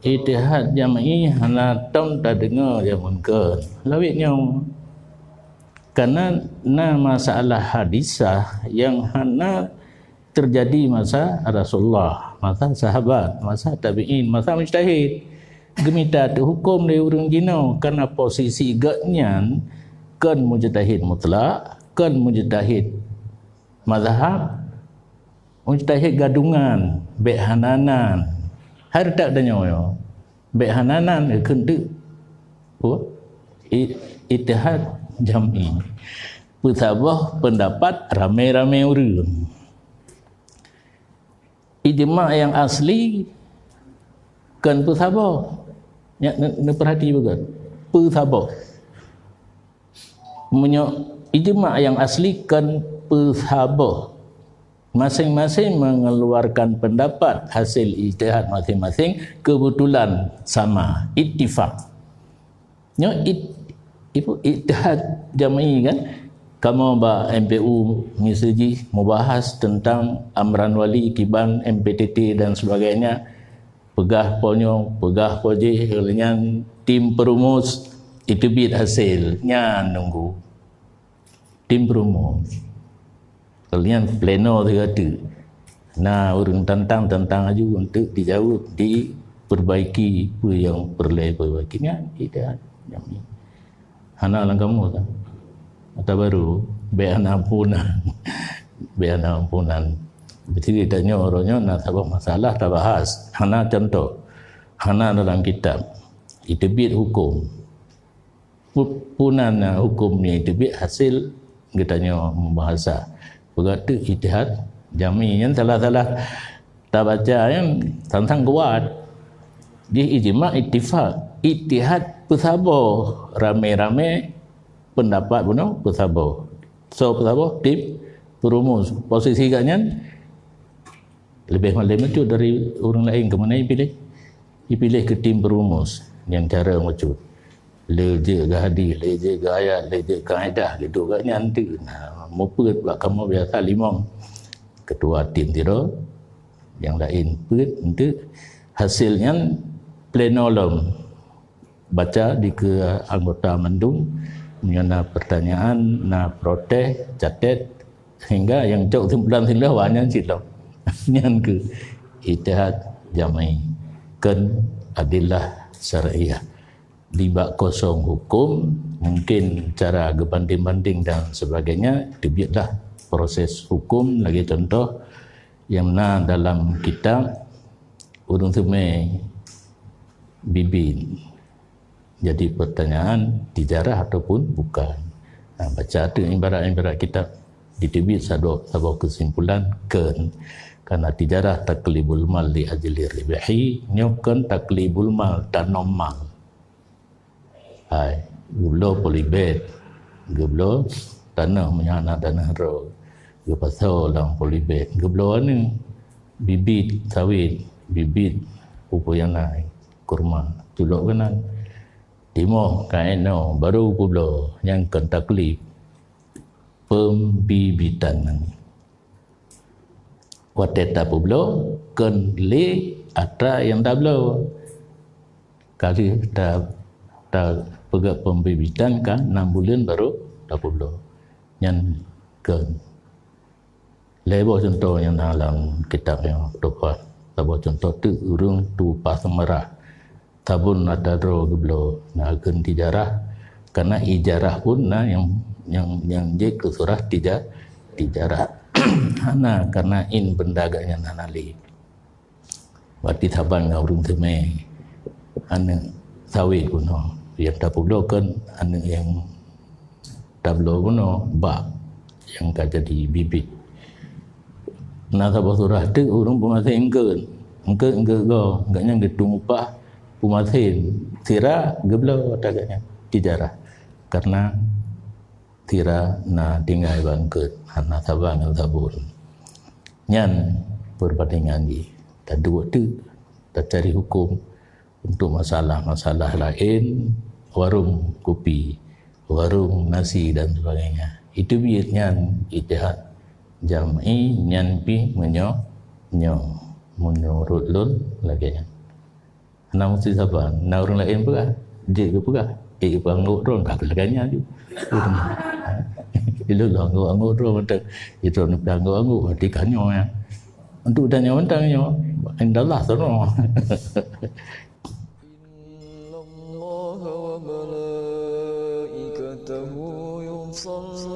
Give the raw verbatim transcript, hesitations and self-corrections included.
Ijtihad jam'i hana tom tadeungoe jameun kön. Lawét nyoe. Karena na masalah hadisah nyang hana teujadi masa Rasulullah, masa sahabat, masa tabi'in, masa mujtahid. Geumita teuhuköm lé ureuëng jinoe karena posisi gobnyan kon mujtahid mutlak, kon mujtahid mazhab, mujtahid gadungan, bék hana nan. Hai reutak tanyoe nyoe, bék hana nan kheun teuk. Peue? I-, ijtihad jam'i. Peusaboh peundapat ramé-ramé ureuëng. Ijma' nyang asli kon peusaboh. Nyak ne-, neupeurhati beugét. Peusaboh. Meunyoe ijma' nyang asli kon peusaboh. Maséng-maséng mengeluarkan pendapat hasil ijtihad maséng-maséng, kebetulan sama, ittifaq. Nyoe it-, ibu ijtihad jam'i kan? Kamoe bak M P U miseujih mubahas tentang amran wali kiban M P T T dan sebagainya. Peugah po nyoe, peugah po jih, lheueh nyan tim perumus iteubiet hasil. Nyan nunggu tim perumus. Lheueh nyan pleno sigoe teuk. Na ureuëng tantang, tantang aju untuk dijaweueb, diperbaiki peue nyang peureulée perbaiki. Nyan ijtihad jam'i. Hana lam kamus kan? Ata baru, bék hana ampunan. Bék hana ampunan. Beutôi tanyoe uroe nyoe na saboh masalah tabahas. Hana contoh. Hana dalam kitab. Iteubiet huköm. Pu-, punan na huköm nyang iteubiet hasil geutanyoe mubahasa. Peugah teuk ijtihad jam'i nyan salah-salah tabaca nyan sang-sang kuat. Jih ijma' ittifaq, ijtihad peusaboh, ramé-ramé pendapat bunoe peusaboh. Soe peusaboh? Tim perumus. Posisi gobnyan leubeh malém bacut dari ureuëng laén, keumanö ipiléh? Ipiléh keu tim perumus nyang cara bacut. Le jeuet keu hadis, le jeuet keu ayat, le jeuet keu kaidah, gitu gobnyan teuk. Nah, mupeuet bak kamoe biasa limong ketua tim sidroe, nyang laén peuet enteuk. Hasil nyan pleno lom. Baca dikeue anggota mandum, meunyoe na pertanyaan, na protes, catet, sehingga nyang cok kesimpulan singoh nyan cit lom. Nyan keuh ijtihad jam'i, kon adillah syar'iyyah. Di bak kosong huköm, mungkin cara geubandeng-bandeng dan sebagainya, teubietlah proses huköm lagée contoh nyang na dalam kitab ureuëng teumé bibit. Jadi pertanyaan tijarah ataupun bukan. Nah, baca tu ibarat-ibarat kitab diteubiet saboh, saboh kesimpulan kon. Karena tijarah taklibul mal li ajli ribhi, nyoe kon taklibul mal, tanom mal. Hai, geubloe polybag, geubloe tanoh meunyoe hana tanoh droe, geupasoe lam polybag, geubloe aneuëk, bibit sawit, bibit peue-peue nyang na, kurma, tulok keunan. Timoh ka inoe, baru peubloe, nyang kon taklib, pembibitan. Watée tapeubloe, kon lé atra nyang tabloe. Ka lheueh ta, tapeugah pembibitan ka enam buleuen baru tapeubloe. Nyan kon. Lhée boh cuntoh nyang na lam kitab nyang teupah. Saboh cuntoh teuk ureuëng tupa seumeurah. Sabon atra droe geubloe, na kon tijarah. Karena ijarah pun na nyang, nyang, nyang jeuet keu surah tija-, tijarah. Hana, karena in beunda gobnyan hana lé. Berarti saban ngon ureuëng teumé. Aneuëk sawét bunoe. Nyang tapeubloe kon aneuëk nyang tabloe bunoe bak nyang ka jadi bibit. Na saboh surah teuk ureuëng peumaséh eungkot. Eungkot, eungkot goe. Gobnyan geuteumupah peumaséh sira geubloe atra gobnyan. Tijarah. Karena sira na tinggai bak eungkot, hana saban ngon sabon. Nyan peubandingan jih. Taduek teuk, tacari huköm. Untuk masalah-masalah laén, warong kupi, warong nasi dan sebagainya. Iteubiet nyan ijtihad jam'i nyan pih meunyoe, nyoe, meunurot lôn lagée nyan. Na meusti sabar. Na ureuëng laén peugah, jeuet geupeugah. Eh, geupeugah anggôk droe, ka lagée nyan ju. Ilôn lôn anggôk-anggôk droe mantong. Droe pih anggôk-anggôk, berarti ka nyoe nyan. Untuk tanyoe mantong nyoe, indallah soe nyoe. إن الله وملائكته يصلون